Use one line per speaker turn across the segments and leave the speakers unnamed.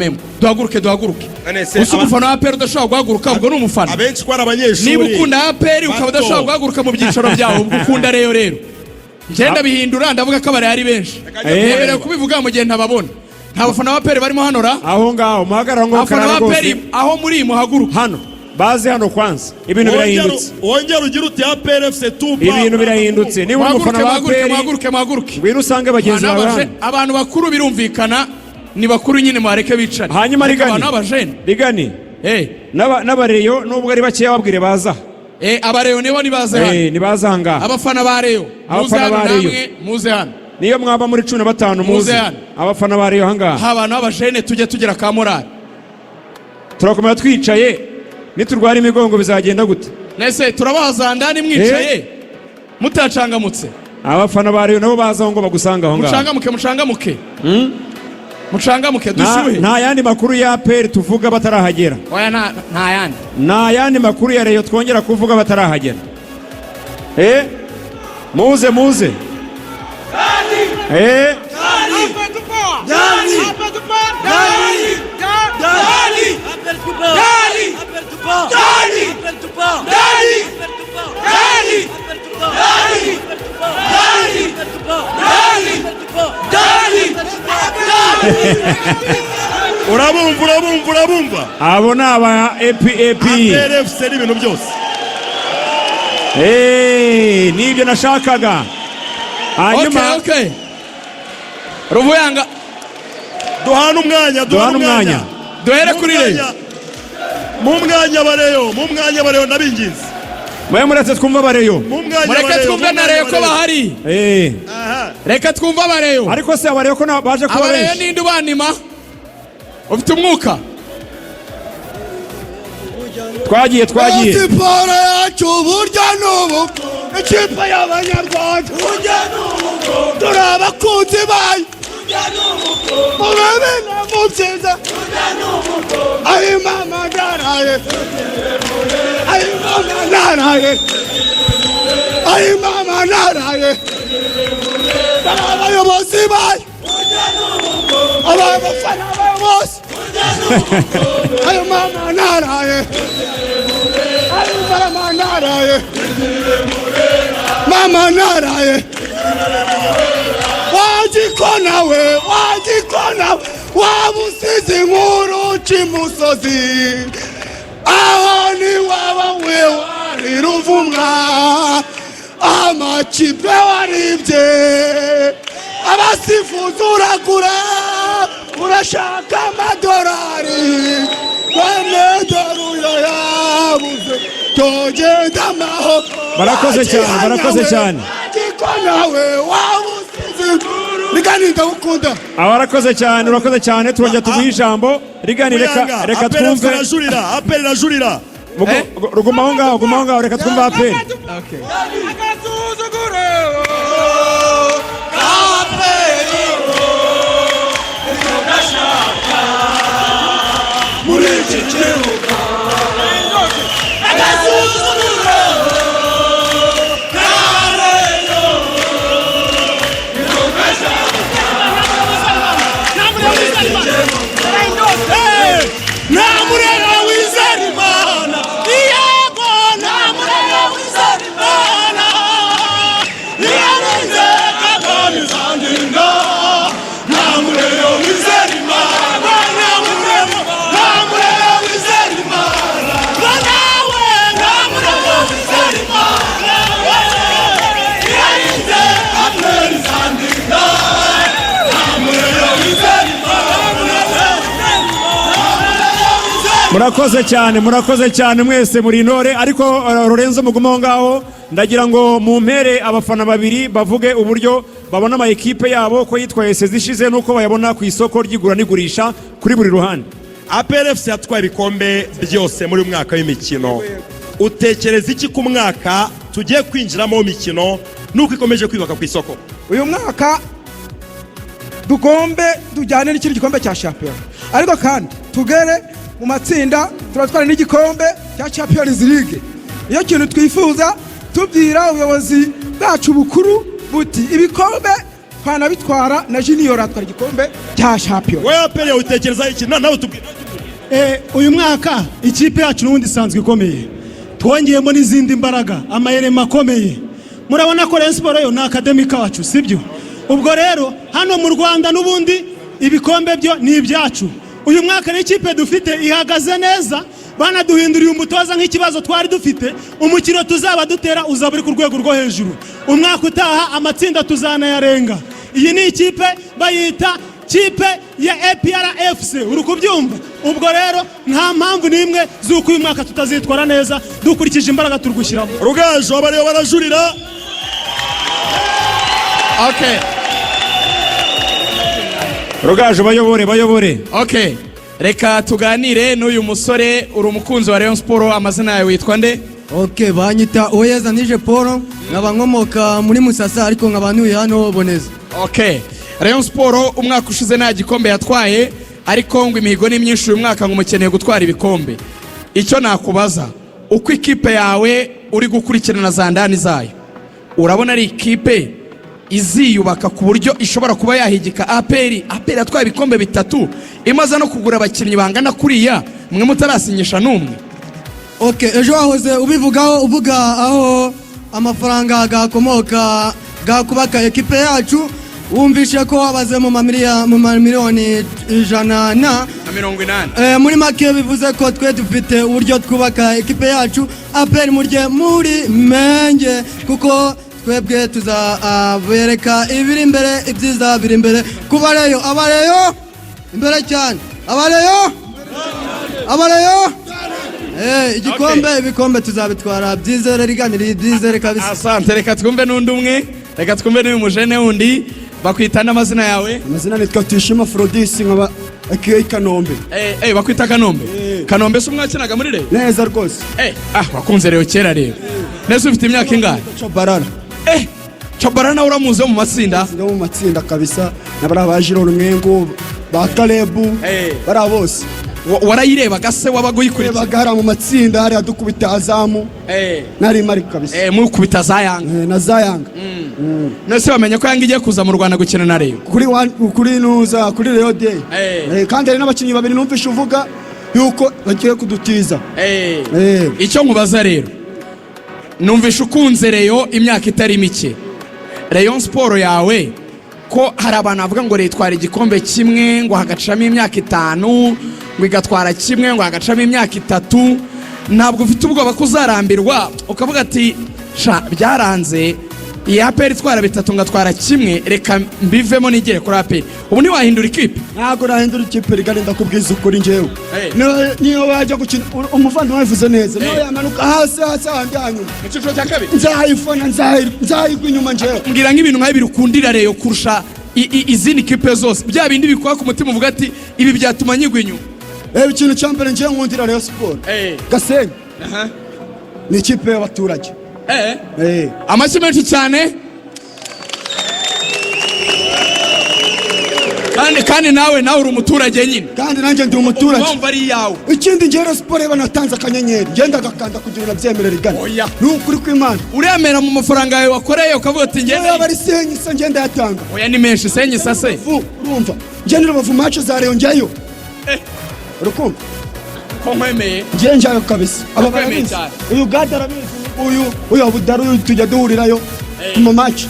Memo, duhaguruke, duhaguruke.
None se
Usa umufana wa APR udashobora guhaguruka, ubwo ni umufana?
Abenshi ko ari abanyeshuri.
Niba ukunda APR ukaba
Bato.
udashobora guhaguruka mu byicaro byawe, ubwo ukunda Rayon. Rero ngenda bihindura, ndavuga ko abarayon ari benshi. Nemerewe kubivuga mu gihe ntababona. Nta bafana ba APR barimo hano ra?
Aho ngaho muhagarara ngo
Abafana
karara
ba APR,
rwose.
aho muri muhaguruke.
Hano baze hano kwanza, ibintu birahindutse.
Wongere ugire uti APR FC tupa.
Ibintu birahindutse. Niba uri
Muhaguruke,
umufana wa
muhaguruke,
APR,
muhaguruke, muhaguruke.
ngwino usange bagenzi
Abantu
bawe
b'abaje-
hano.
Abantu bakuru birumvikana ni bakuru nyine, mubareke bicare.
Hanyuma
Ariko
Rigani.
abantu b'abajene.
Rigani. N'abareyo nubwo ari bakeya, babwire baza.
Abareyo nibo nibaze hano.
Nibaza aha ngaha.
Abafana ba Rayon, muze
Abafana
hano.
ba Rayon.
Namwe muze hano.
Niyo mwaba muri 15,
Muze
muze.
hano.
Abafana ba Rayon aha ngaha.
Ha, abantu b'abajene, tujye tugira ka morale.
Turakomera twicaye, niturwara imigongo bizagenda gute?
Nese turabaha ndani mwicaye mutacangamutse?
Abafana ba Rayon nabo baza aho ngo bagusanga aho ngaho.
Mucangamuke, mucangamuke, mucangamuke. Dushyuhe.
Nta yandi makuru ya APR tuvuga batarahagera.
Oya, nta yandi.
Nta yandi makuru ya Rayon twongera kuvuga batarahagera. Muze, muze.
Urabumva, urabumva, urabumva.
Abo ni aba epi epi.
APR FC n'ibintu byose.
Nibyo nashakaga hanyuma.
Okay, Ruvuyanga.
Duhane umwanya.
Duhane
Duhane
umwanya.
umwanya.
Duhere kuri Rayon.
Mu mwanya bareyo, mu mwanya bareyo, ndabinginze.
Mwe muretse twumva abareyo.
Mu mwanya
Mureke
bareyo,
twumve
mu
na
mwanya
Rayon ko
bareyo.
bahari.
Aha.
Reka twumve abareyo.
Ariko se abareyo ko baje kuba
Abareyo,
benshi?
ninde ubanima ufite umwuka?
Twagiye, twagiye.
Siporo yacu burya ni ubu, ikipe y'Abanyarwanda burya ni ubu, turi abakunzi bayo mu bibi no mu byiza. Ayi mama ndaraye, ayi mama ndaraye, ayi mama ndaraye. Turi abayobozi bayo, abafana bayo bose. Ayo mama naraye, ayo mama naraye, mama naraye. Wagikona we, wagikona, waba usize inkuru cimusozi, aho ni waba we wari ruvumwa, amakipe waribye, abasifuzi uragura, urashaka amadolari, none dore uyo yabuze, tugenda amahoro.
Barakoze cyane, barakoze cyane.
Nawe waba usize inkuru rigani, ndagukunda.
Urakoze cyane, urakoze cyane. Turongera tuguhe ijambo, Rigani. Reka
Muyanga,
reka
APR
twumve.
irajurira, APR irajurira.
Ruguma aho ngaho, guma aho ngaho, reka twumve APR.
Okay.
Agasuzuguro.
Muri iki kibuga agasuzuguro. Nta murera wizera Imana, yego, nta murera wizera Imana, yarenze Kagame izandinda. Nta murera wizera Imana, nta murera, nta murera wizera Imana, nawe nta murera wizera Imana, yarenze Kagame izandinda. Nta murera wizera Imana.
Murakoze cyane, murakoze cyane mwese, muri intore. Ariko Lorenzo, mugume aho ngaho. Ndagira ngo mumpere abafana babiri bavuge uburyo babona ama ekipe yabo ko yitwaye saison ishize n'uko bayabona ku isoko ry'igura n'igurisha kuri buri ruhande.
APR FC yatwaye ibikombe byose muri uyu mwaka w'imikino. Utekereza iki ku mwaka tugiye kwinjiramo w'imikino nuko ikomeje kwiyubaka ku isoko?
Uyu mwaka dugombe tujyane n'ikindi gikombe cya shampiyona, ariko kandi tugere mu matsinda, turatwara n'igikombe cya Champions League. Iyo kintu twifuza, tubwira ubuyobozi bwacu bukuru buti ibikombe. Twanabitwara na junior atwara igikombe cya shampiyona.
Wowe APR yawe utekereza iki? Nawe tubwire.
Uyu mwaka ikipe yacu n'ubundi isanzwe ikomeye, twongeyemo n'izindi mbaraga, amayerema akomeye. Murabona ko Rayon Sport yo ni academy kacu, sibyo? Ubwo rero hano mu Rwanda n'ubundi ibikombe byo ni ibyacu. Uyu mwaka n'ikipe dufite ihagaze neza, banaduhinduriye umutoza nk'ikibazo twari dufite. Umukino tuzaba dutera uzaba uri ku rwego rwo hejuru. Umwaka utaha amatsinda tuzanayarenga. Iyi ni ikipe bayita kipe ya APR FC, uri kubyumva? Ubwo rero nta mpamvu n'imwe z'uko uyu mwaka tutazitwara neza dukurikije imbaraga turi gushyiramo.
Rugaju, abareba barajurira.
Okay.
Rugaju, bayobore, bayobore.
Okay, reka tuganire n'uyu musore. Uri umukunzi wa Rayon Sport, amazina yawe witwa nde?
Ok, banyita Uweza Nije Paul, nkaba nkomoka muri Musasa ariko nkaba ntuye hano Boneza.
Okay, Rayon Sport umwaka ushize nta gikombe yatwaye, ariko ngo imihigo ni myinshi uyu mwaka, ngo umukeneye gutwara ibikombe. Icyo nakubaza, uko ikipe yawe uri gukurikirana za ndani zayo, urabona ari ikipe iziyubaka ku buryo ishobora kuba yahigika APR? APR yatwaye ibikombe bitatu, imaze no kugura abakinnyi bangana kuriya, mwe mutarasinyisha n'umwe.
Ok, ejo wahoze ubivugaho, uvuga aho amafaranga gakomoka gakubaka ekipe yacu. Wumvishe ko wabaze mu mamiliyoni ijana na
na 80.
Muri make bivuze ko twe dufite uburyo twubaka ekipe yacu. APR murye muri menge, kuko twebwe tuzabereka ibiri imbere, ibyiza biri imbere ku bareyo. Abareyo imbere cyane, abareyo, abareyo. Igikombe, ibikombe tuzabitwara, byizere riganiriye, byizere kabisa.
Asante. Reka twumve n'undi umwe, reka twumve n'uyu mujene wundi. Bakwita n'amazina yawe?
Amazina nitwa Tuyishima Afrodis, nkaba aka Kanombe.
Bakwita Kanombe? Kanombe se umwe wakinaga muri Rayon?
Neza rwose.
Wakunze Rayon kera rero. Nese ufite imyaka ingahe?
Chabarara.
Chabara nawe uramuzi wo mu matsinda?
No mu matsinda kabisa, na bariya ba Jiroro Mwengo, ba Kalebu, bariya bose.
Warayirebaga se, wabaga uyikurikira?
Rebaga hariya mu matsinda, hariya dukubita Azamu. Nari mari kabisa.
Mukubita za Yanga?
Na za Yanga.
Nese wamenye ko Yanga igiye kuza mu Rwanda gukina na Rayon?
Kuri kuri nuza kuri Rayon Day. Kandi hari n'abakinnyi babiri numvishe uvuga yuko bagiye kudutiza.
Icyo nkubaza rero, numvishe ukunze Rayon imyaka itari mike. Rayon Sport yawe, ko hari abantu bavuga ngo itwara igikombe kimwe ngo hagacamo imyaka 5, ngo igatwara kimwe ngo hagacamo imyaka 3, ntabwo ufite ubwoba ko uzarambirwa ukavuga ati: "Sha, byaranze, iyi APR itwara bitatu ngatwara kimwe, reka mbivemo nigere kuri APR"? Ubu ntiwahindura ikipe?
Ntabwo nahindura ikipe rigari, ndakubwiza ukuri njyewe. Niyo wajya gukina, umuvandimwe wabivuze neza, niyo yamanuka hasi hasi ahandi hanyuma
mu cyiciro cya kabiri,
nzayifana, nzayigwa inyuma njyewe.
Mbwira nk'ibintu nka bibiri ukundira Rayon kurusha izindi kipe zose, bya bindi bikuba ku mutima uvuga ati: "Ibi byatuma nyigwa inyuma."
Reba, ikintu cya mbere njyewe nkundira Rayon Sport, Gasenyi, ni ikipe y'abaturage.
Amashyi menshi cyane. Kandi nawe uri umuturage nyine.
Kandi nanjye ndi umuturage.
Urumva ari iyawe.
Ikindi, njyewe Rayon Sport reba, natanze akanyenyeri, ngenda agakanda kugira ngo nabyemere rigane.
Oya.
Ni ukuri kw'Imana.
Uremera mu mafaranga yawe wakoreye ukavuga ati
Niyo
ngende?
yaba ari senyi se, ngenda yatanga.
Oya, ni menshi senyi sase.
Vu, urumva njye ni Rubavu, match za Rayon njyayo. Urukumva?
Ko nkwemeye.
Njye njyayo kabisa, aba
Ndakwemeye
barabizi.
cyane.
Uyu gade arabizi, uyu Abudari, uyu tujya duhurirayo mu match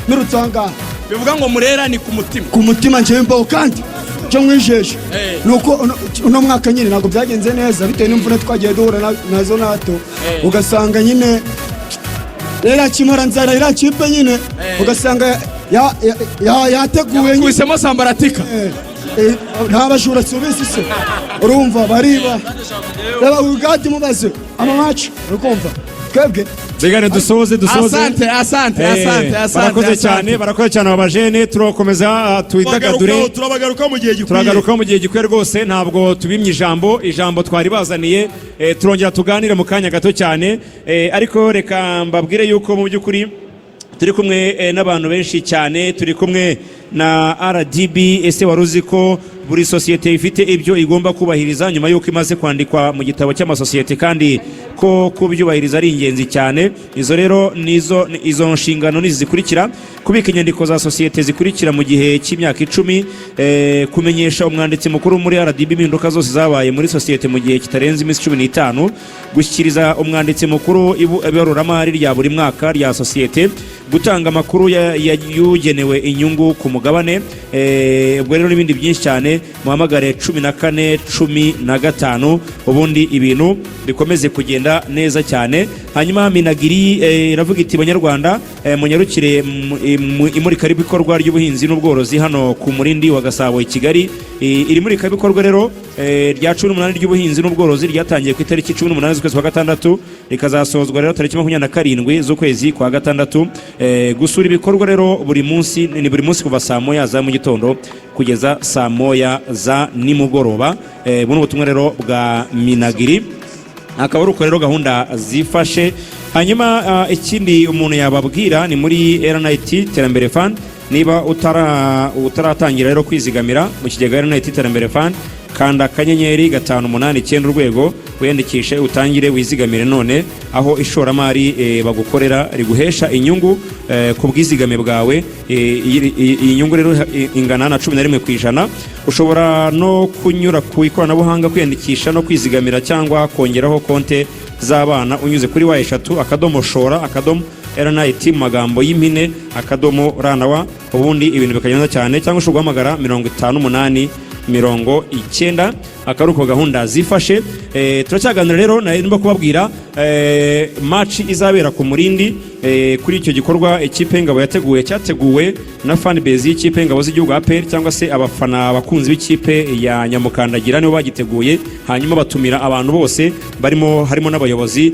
nurutse aha ngaha.
Bivuga ngo Murera ni ku mutima.
Ku mutima njyewe mbaho, kandi icyo nkwijeje ni uko uno mwaka nyine ntabwo byagenze neza bitewe n'imvune twagiye duhura nazo nato, ugasanga nyine iriya kimara nzara, iriya kipe nyine, ugasanga yateguye nyine.
Yakubisemo sambaratika.
Nta bajura si se, urumva bariba. Reba ugati mubaze amamaci, urikumva twebwe.
Zigane dusoze, dusoze.
Asante, asante, asante, asante.
Barakoze
Asante.
cyane, barakoze cyane aba bajene. Turakomeza twidagadure.
Turabagarukaho, turabagarukaho mu gihe gikwiye.
Turagarukaho mu gihe gikwiye rwose, ntabwo tubimye ijambo, ijambo twari bazaniye. Turongera tuganire mu kanya gato cyane. Ariko reka mbabwire yuko mu by'ukuri turi kumwe n'abantu benshi cyane, turi kumwe na RDB. Ese wari uzi ko Buri sosiyete ifite ibyo igomba kubahiriza nyuma y'uko imaze kwandikwa mu gitabo cy'amasosiyete, kandi ko kubyubahiriza ari ingenzi cyane. Izo rero nizo, izo nshingano ni izi zikurikira: kubika inyandiko za sosiyete zikurikira mu gihe cy'imyaka 10, kumenyesha umwanditsi mukuru muri RDB impinduka zose zabaye muri sosiyete mu gihe kitarenze iminsi 15, gushyikiriza umwanditsi mukuru ibaruramari rya buri mwaka rya sosiyete, gutanga amakuru y'ugenewe inyungu ku mugabane. Ubwo rero n'ibindi byinshi cyane, muhamagare 14 15, ubundi ibintu bikomeze kugenda neza cyane. Hanyuma Minagri iravuga iti: "Banyarwanda, munyarukire mu imurikabikorwa ry'ubuhinzi n'ubworozi hano ku Murindi wa Gasabo i Kigali." Iri murikabikorwa rero rya 18 ry'ubuhinzi n'ubworozi ryatangiye ku itariki 18 z'ukwezi kwa gatandatu, rikazasozwa rero tariki 27 z'ukwezi kwa gatandatu. Gusura ibikorwa rero buri munsi ni buri munsi kuva saa 1 za mu gitondo kugeza saa 1 za nimugoroba. Buno butumwa rero bwa Minagri, akaba ari uko rero gahunda zifashe. Hanyuma ikindi umuntu yababwira ni muri RNIT Iterambere Fund. Niba utaratangira rero kwizigamira mu kigega RNIT Iterambere Fund, kanda *589# wiyandikishe, utangire wizigamire none, aho ishoramari bagukorera riguhesha inyungu ku bwizigame bwawe. Iyi nyungu rero ingana na 11%. Ushobora no kunyura ku ikoranabuhanga kwiyandikisha no kwizigamira cyangwa kongeraho konte z'abana unyuze kuri www.shora.rnit mu magambo y'impine .rw, ubundi ibintu bikagenda cyane, cyangwa ushobora guhamagara 58 90, akaba ari uko gahunda zifashe. Turacyaganira rero, nari ndimo kubabwira match izabera ku Murindi, kuri icyo gikorwa ikipe y'Ingabo yateguye, cyateguwe na fan base y'ikipe y'Ingabo z'Igihugu APR, cyangwa se abafana abakunzi b'ikipe ya Nyamukandagira nibo bagiteguye, hanyuma batumira abantu bose barimo, harimo n'abayobozi.